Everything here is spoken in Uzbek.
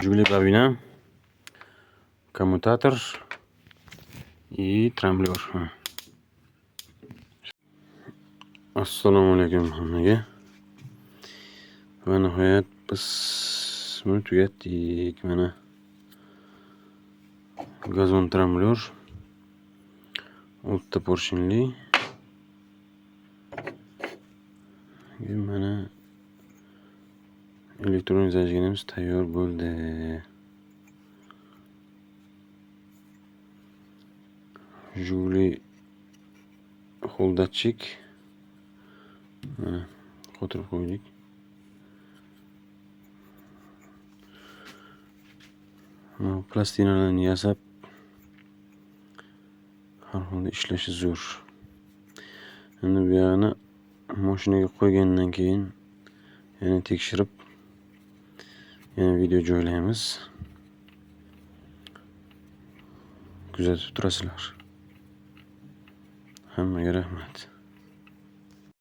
Jiguli bobina, kommutator и tramblyor. Assalomu alaykum hammaga. Va nihoyat biz buni tugatdik. Mana gazon tramblyor, oltita porshinli. Mana elektron zajginimiz tayyor bo'ldi. Jiguli xoldatchik mana qotirib qo'ydik. Plastinalarni yasab har holda ishlashi zo'r. Endi bu yog'ini mashinaga qo'ygandan keyin yana tekshirib yana video joylaymiz. Kuzatib turasizlar. Hammaga rahmat.